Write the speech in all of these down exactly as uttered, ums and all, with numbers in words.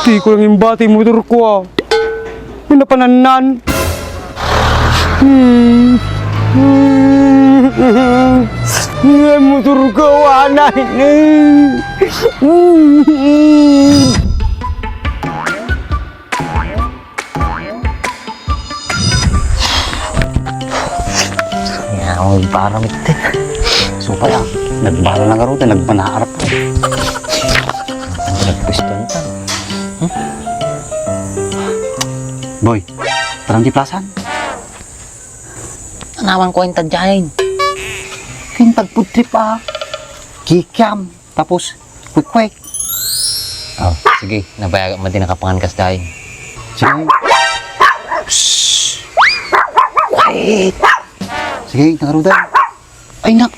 Di ko lang imbati motor ko, ah. May napanannan. Hmm. Hmm. Motor ko, anay. Hmm. Nga, ang para mitti. So pala, nagbara na karuta, nagpanaarap. Ano nagpwestuhan ka? Hmm? Boy, parang di plasan. Anaman ko yung tadyain. Yung pagpudtrip, ah. Kikiam. Tapos, kwek-kwek. Oh, sige, nabayagan mo din nakapangan kas daing. Sige. Psst! Quiet! Sige, nakarudan. Ay, nak!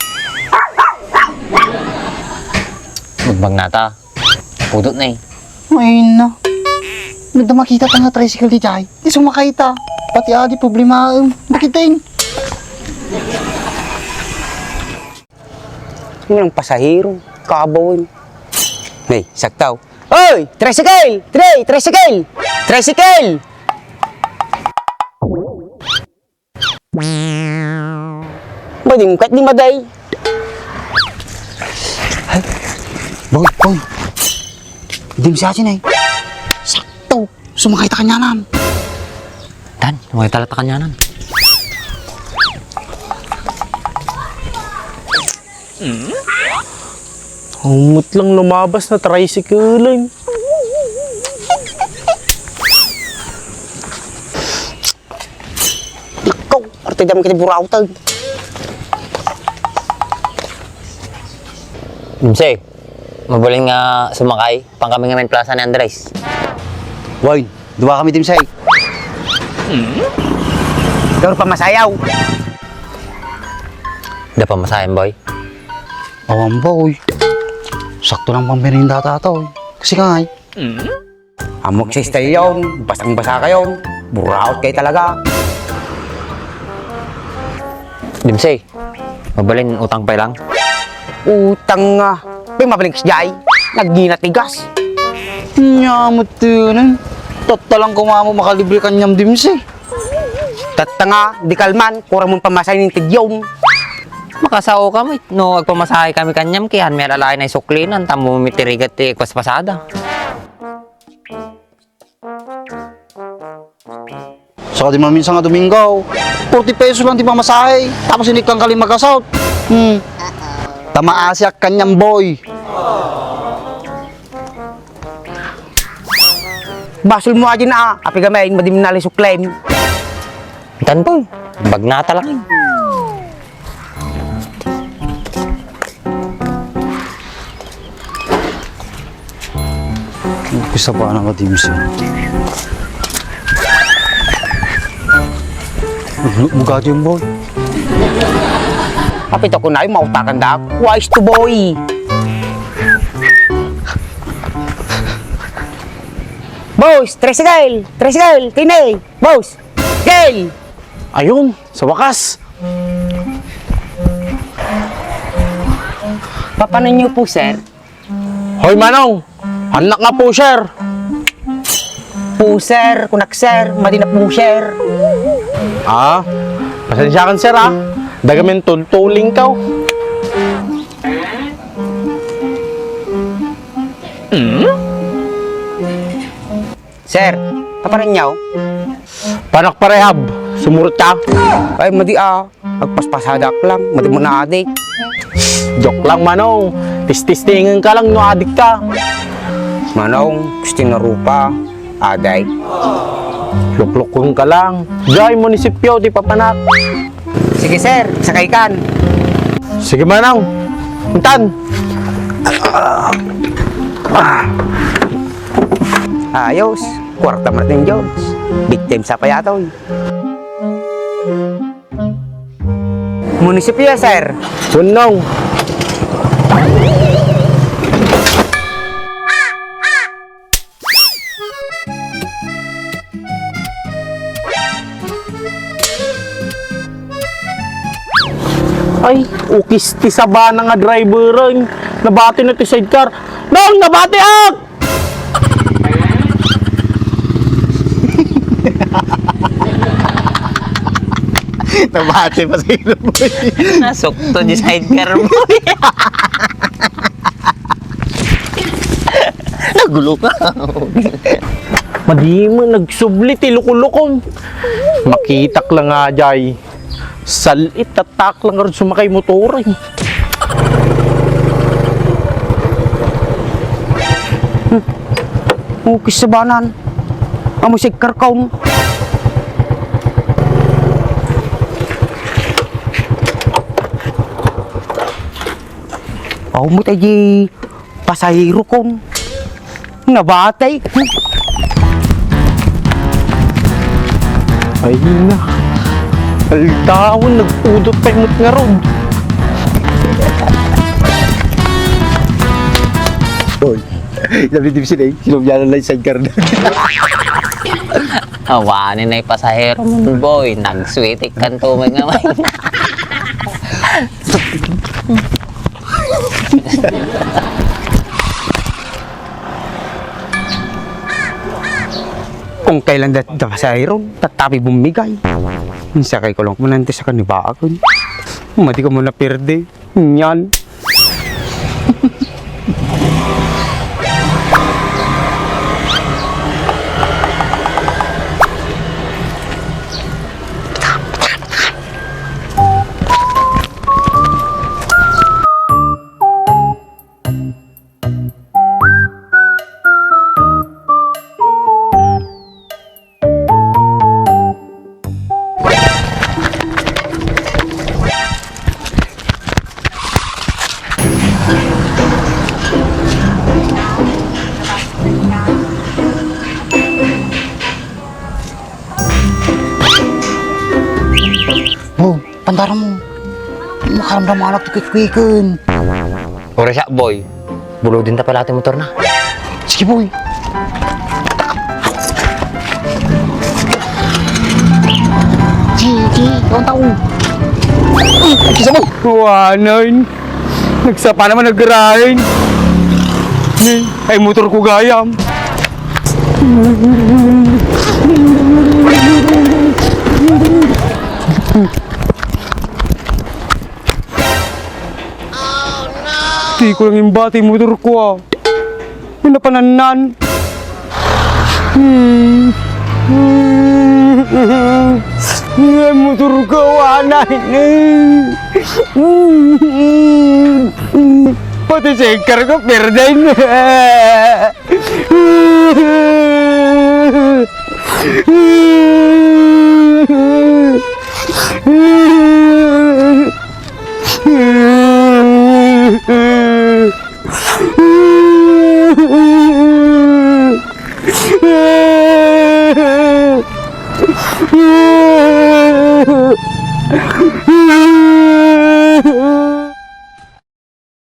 Magbag nata. Pudot na eh. Ay, na. Nagda makita ta nga tricycle di jay. Di sumakay ta. Pati adi problema, um, nakiting. Sino ang pasahero? Kabaw yun. Nay, saktaw. Oy! Tricycle! Tre! Tricycle! Tricycle! Ba, di mo kahit di maday. Ay, boy, boy. Di mo siya sinay. Sakto. Sumakay ta kanyanan. Dan, sumakay ta kanyanan. Humot lang lumabas na tricycle. Nakaw, arte damo kita buraw tag. Jose, mabalin nga sumakay. Pang kami nga main plaza ni Andres. Boy, dua kami dimsay. Daw pamasayaw. Da pamasayan, boy. Awan, boy. Sakto lang pang merienda ta, toy. Kasi nga, ay. Amok sa istorya yon, basang-basa kayon. Buraot kayo talaga. Dimsay, mabalin utang pay lang? Utang nga. Pay mabalin kas jay. Nagngina tigas. Nya mo tunan. Tattalang kumamo makalibre kanyam dimsi. Tatta nga, di kalman, kura mong pamasay ning tigyom. Makasao kami, no, agpamasahe kami kanyam, kihan may alalay na isuklinan, tamo mitirigat ti kwas pasada. Saka di maminsan nga Domingo, forty pesos lang ti pamasahe, tapos inikkan ka lima ka south. Hmm. Tamaasiak kanyang boy. Basol mo aja na, ah. Api gamay, madim na lisuklem. Tan po, bagnata lang. Gusto pa na ka, Dimsy? Bugati yung boy. Apito ko na yung mautakan da. Wise to boy. Boss, tricycle! Tricycle! Tini! Boss! Gel! Ayun, sa wakas. Papanan niyo po, sir? Hoy, Manong! Anak nga pusher! Pusher, kunak, sir, madi na pusher. Ah, pasensya kan, sir, ah. Dagamin tultuling ka, oh. Sir, paparinyaw? Panak parehab, sumurot ka. Ay, madi ah. Agpaspasadak lang, madi mo na adik. Joke lang, Manong. Tististingan ka lang no adik ka. Manong, gusto na rupa, adik. Luklukon ka lang. Jay, munisipyo, di papanak. Sige, sir. Sakay kan. Sige, Manong. Intan. Ayos. Kwarta man din, Jones. Big time sa payatoy. Munisipyo, sir. Punong. Ay, ukis ti sabana nga driveren. Nabati na ti sidecar. Nong, nabatiak! Nabati pa si Boy. Nasukto di sidecar, boy. Nagulo ka. Madi mo, nagsubli ti lukulukon. Makitak lang nga, jay. Salit, tatak lang nga sumakay motor, eh. Hmm. Ukis sabanan. Amo sidecar kaon. Aw, mo tayo pasahero kon. Nabatay. Ay na. Aldawan, nagpudot pay met ngarud. Boy, sabi di sila eh, sinubyanan lang yung sidecar na. Awanen na yung pasahero mo, boy. Nagswitik kan tumay nga may. Kung kailan da, da sa iron, tatapi bumigay. Sakay ko lang kumanante sa kanibakon. Mati ko muna perde. Yan. Oh, pandarem mo. Makaramdam anak ti kuikkuiken. Ore siya, boy. Bulodin ta pala ti motor na. Sige, boy. Sige, ikaw ang tao. Ay, kisa, boy. Kuanan. Nagsapa naman, naggarain. Ay, motor ko gayam. Di ko lang imbati motor ko, ah. Ano pa nannan? Hmm. Hmm. Motor ko, anay. Pati sidecar ko, perden.